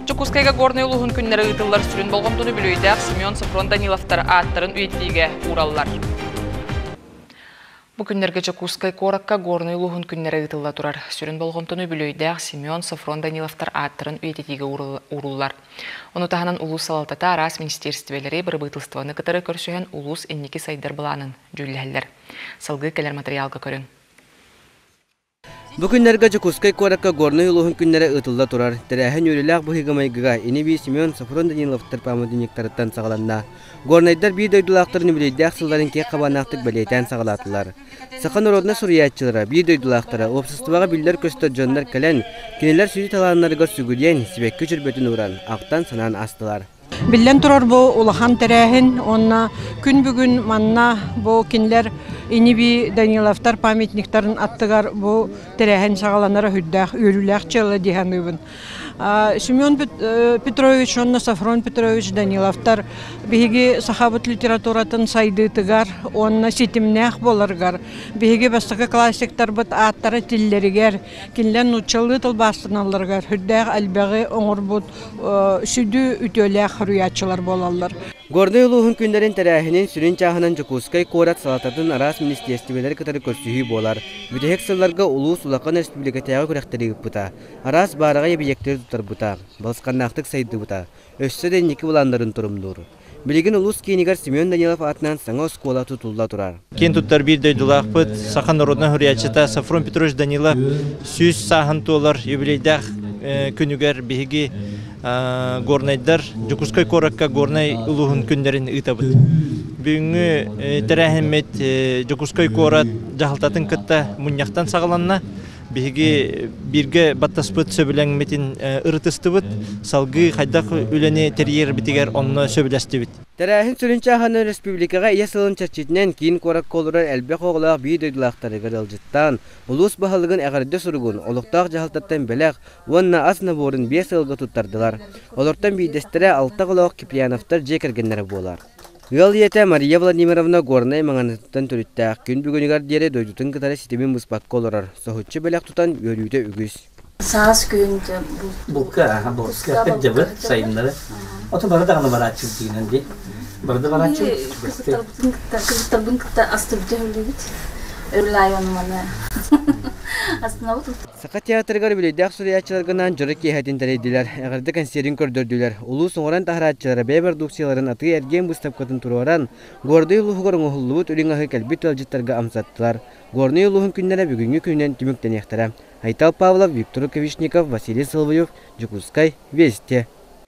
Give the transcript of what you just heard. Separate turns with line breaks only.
Дьокуускайга Горнай улууһун күннэрэ ыытыллар сүрүн болҕомтону үбүлүөйдээх Семен Софрон Даниловтар ааттарын үйэтитиигэ уураллар. Бу күннэргэ Дьокуускай куоракка Горнай улууһун күннэрэ ыытылла турар. Сүрүн болҕомтону үбүлүөйдээх Семен Софрон Даниловтар ааттарын үйэтитиигэ ууруллар. Ону таһынан улуус салалтата араас министиэристибэлэри, бырабыыталыстыбаны кытары көрсүһэн улуус инники сайдар былаанын дьүүллэһэллэр. Салгыы кэлэр матырыйаалга көрүҥ.
Бу күннэргэ Дьокуускай куоракка Горнай улууһун күннэрэ ыытылла турар. Тэрээһин үөрүүлээх быһыыга-майгыга ини-бии Семен Софрон Даниловтар пааматынньыктарыттан саҕаланна. Горнайдар биир дойдулаахтарын үбүлүөйдээх сылларын киэҥ хабааннаахтык бэлиэтээн саҕалаатылар. Саха норуодунай суруйааччылара, биир дойдулаахтара, уопсастыбаҕа биллэр-көстөр дьоннор кэлэн, кинилэр сүдү талааннарыгар сүгүрүйэн, сибэкки чөрбөтүн ууран, ахтан-санаан аастылар.
Биллэн турар, бу улахан тэрээһин уонна күн бүгүн манна бу кинилэр ини-бии Даниловтар памятниктарын аттыгар бу тэрээһин саҕаланара сүрдээх үөрүүлээх дьыала дии саныыбын. Семен Петрович уонна Софрон Петрович Даниловтар биһиги сахабыт литературатын сайдыытыгар уонна ситимнээх буоларыгар биһиги бастакы классиктарбыт ааттара тиллэригэр кинилэр нууччалыы тылбаастаналларыгар сүрдээх элбэҕи оҥорбут сүдү үтүөлээх суруйааччылар буолаллар.
Горнай улууһун күннэрин тэрээһинин сүрүн чааһынан Дьокуускай куорат салалтатын араас министиэристибэлэри кытары көрсүһүү буолар. Бүтэһик сылларга улуус улахан өрөспүүбүлүкэтээҕи күрэхтэри ыыппыта, араас баараҕай эбийиэктэри туттарбыта, балысханнаахтык сайдыбыта, өссө да инники былааннарын торумнуур. Билигин улуус киинигэр Семен Данилов аатынан саҥа оскуола тутулла турар.
Киэн туттар биир дойдулаахпыт, саха норуодунай суруйааччыта Софрон Петрович Данилов 100 сааһын туолар юбилейдаах күнүгэр биһиги горнайдар Дьокуускай куоракка Горнай улууһун күннэрин ыытабыт. Бүгүҥҥү тэрээһиммит Дьокуускай куорат дьаһалтатын кытта мунньахтан саҕаланна. Биһиги бииргэ баттаспыт сөбүлэҥмитин ырытыстыбыт, салгыы хайдах үлэни тэрийэрбитигэр онно сөбүлэстибит.
Тэрээһин сүрүн чааһынан республикаҕа Ийэ сылын чэрчитинэн киин куоракка олорор элбэх оҕолоох биир дойдулаахтарыгар ыалдьыттаан, улуус баһылыгын эҕэрдэ суругун, олохтоох дьаһалтаттан бэлэх уонна ас наборун биэс ыалга туттардылар. Олортон биирдэстэрэ алта оҕолоох Киприяновтар дьиэ кэргэннэрэ буолар. Ыал ийэтэ Мария Владимировна Горнай Маҥанытыттан төрүттээх, күн бүгүнүгэр диэри дойдутун кытары ситимин быспакка олорор, соһуччу бэлэх тутан үөрүүтэ үгүс.
Саас күһүн
Булка, булка дьабы сайыннары. Оту бары даҕаны барааччы диинэн ди. Бары да барааччы.
Кыргыттарбытын кытта, кыргыттарбын кытта астыбыта өһүллүбүт. Өрүлай ону маны астынабыт.
Саха театрыгар үбүлүөйдээх суруйааччыларгынаан дьоро киэһэтин тэрийдилэр, эҕэрдэ кэнсиэрин көрдөрдүлэр. Улуус оҥорон таһарааччылара бэйэ бородууксуйаларын атыы-эргиэн быыстапкатын туруоран, Горнай улууһугар оҥоһуллубут үрүҥ аһы кэлбит ыалдьыттарга амсаттылар. Горнай улууһун күннэрэ бүгүҥҥү күнүнэн түмүктэниэхтэрэ. Айтал Павлов, Виктор Рукавишников, Василий Соловьев, Дьокуускай, Вести.